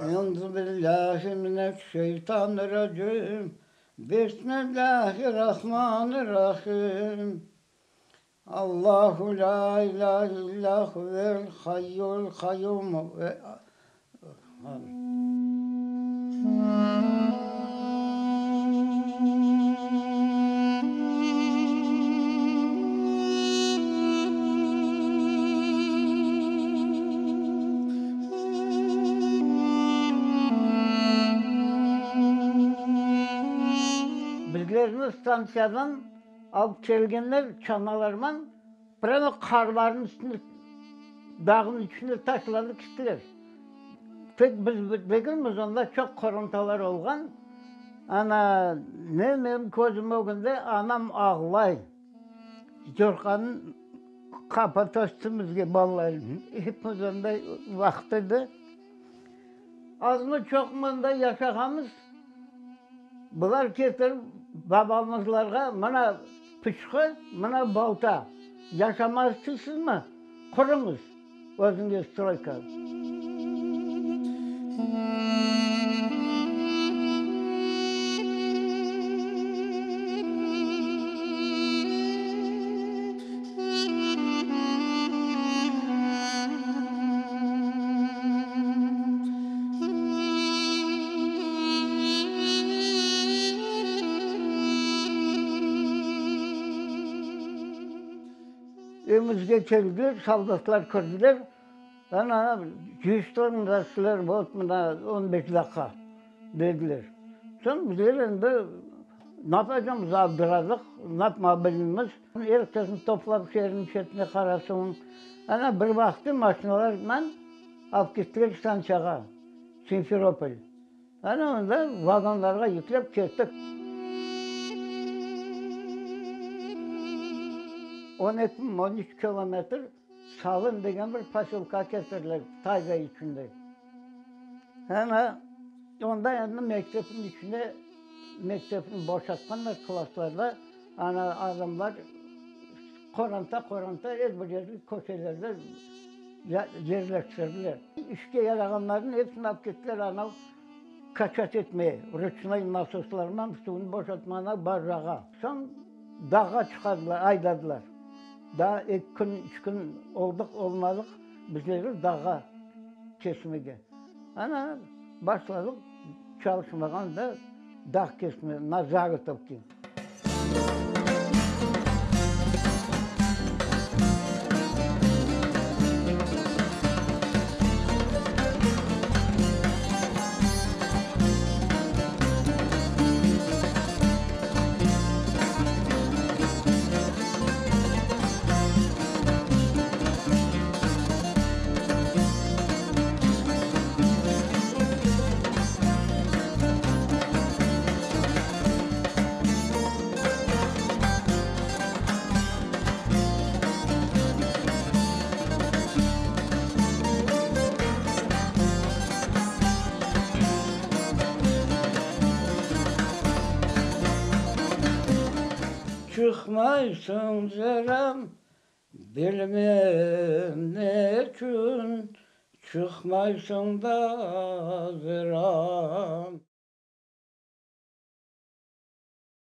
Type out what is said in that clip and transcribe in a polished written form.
Euzu billahi mineşşeytanirracim. Bismillahirrahmanirrahim. Allahu la ilahe illa huvel hayyul kayyum. Bizlerni stantsiyadan alıp kelgenler çanalarman, prâmo qarlarnıñ üstüne, dağnıñ içine taşladı kettiler. Tek biz degilmiz, onda çoq qorantalar olğan. Ana, ne menim közüm ögünde anam ağlay, yorğanın qapata üstümizge balalarnı. Epimiz onday vaqıt edi. Azmı-çoqmı anda yaşağanmız. Bular ketirip babamızlarğa mına pıçqı, mına balta, yaşamaq isteysizmi, qurıñız özüñiz stroyka. Evimizge keldiler, soldatlar kirdiler, ana, cıyıştırıñlar sizler, vot mına on beş daqqa, dediler. Soñ bizler endi napacamız, abdıradıq, napmağa bilmeymiz. Er kesni toplap şeerniñ çetine qarasıñ. Ana, bir vaqtı maşinalarnen alıp kettiler stantsiyağa, Simferopol. Ana onda vagonlarğa yüklep kettik. On eki, on üç kilometr Salın degen bir posölka ketirdiler, tayga içinde. Ana onda endi mektepniñ içinde, mektepni boşatqanlar klasslarda, ana adamlar qoranta-qoranta er bir yerde köşelerde yerleştirdiler. İşke yarağanlarnıñ episini alıp kettiler anav kaçat etmeye, ruçnoy nasoslarman suvnı boşatmağa barjağa. Soñ dağğa çıqardılar, aydadılar. Daa eki kün, üç kün oldıq, olmadıq, bizlerni dağğa kesmege. Ana, başladıq çalışmağa da, dağ kesme, na zagotovki. Çıqmaysıñ zeram, bilmem neçün, Çıqmaysıñ da zeram.